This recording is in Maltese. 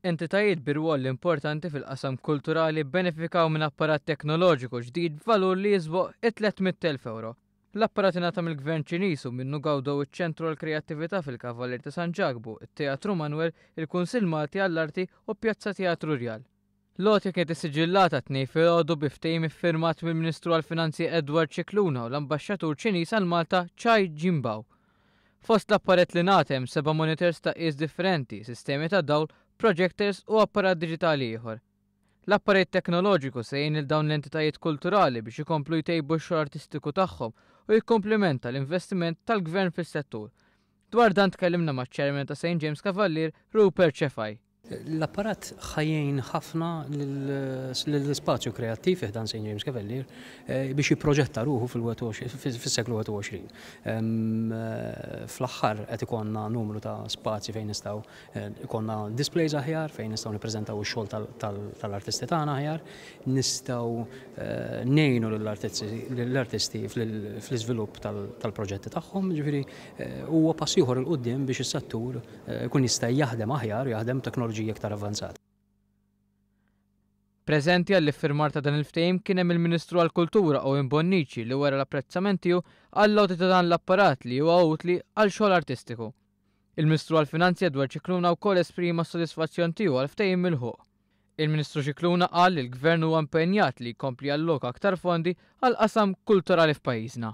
Entitajiet bi rwol importanti fil-qasam kulturali bbenefikaw minn apparat teknoloġiku ġdid b'valur li jisboq it-300,000 ewro. L-apparat ingħata mill-Gvern Ċiniż u minnu gawdew iċ-Ċentru għall-Kreattività fil-Kavallier ta' San Ġakbu, it-Teatru Manoel, il-Kunsill Malti għall-Arti u Pjazza Teatru Rjal. L-għotja kienet issiġillata t-Tnejn filgħodu bi ftehim iffirmat mill-Ministru għall-Finanzi Edward Scicluna u l-Ambaxxatur Ċiniż għal Malta Chai Jinbao. Fost l-apparet li ngħata hemm seba' monitors ta' qies differenti, sistemi ta' dawl, projectors u apparat diġitali ieħor. L-apparet teknoloġiku se jgħin lil dawn l-entitajiet kulturali biex ikomplu jtejbu x-xogħol artistiku tagħhom u jikkumplimenta l-investiment tal-Gvern fis-settur. Dwar dan tkellimna maċ-Chairman ta' St James Cavalier, Rupert Cefai. L-apparat ħa jgħin ħafna lill-ispazju kreattiv fi ħdan St. James Cavalier biex jipproġetta ruħu fis-seklu 21. Fl-aħħar qed ikollna numru ta' spazji fejn nistgħu ikollna displays aħjar, fejn nistgħu nippreżentaw ix-xogħol tal-artisti tagħna aħjar, nistgħu ngħinu lill-artisti fl-iżvilupp tal-proġetti tagħhom, jiġifieri huwa pass ieħor 'il quddiem biex is-settur jkun jista' jaħdem aħjar u jaħdem b'teknoloġija iktar avvanzata. Preżenti għall-iffirmar ta' dan il-ftehim kien hemm il-Ministru għall-Kultura Owen Bonnici li wera l-apprezzament tiegħu għall-għoti ta' dan l-apparat li huwa utli għal xogħol artistiku. Il-Ministru għall-Finanzi Edward Scicluna wkoll esprima s-sodisfazzjon tiegħu għall-ftehim milħuq. Il-Ministru Scicluna qal li l-Gvern huwa impenjat li jkompli jalloka aktar fondi għall-qasam kulturali f'pajjiżna.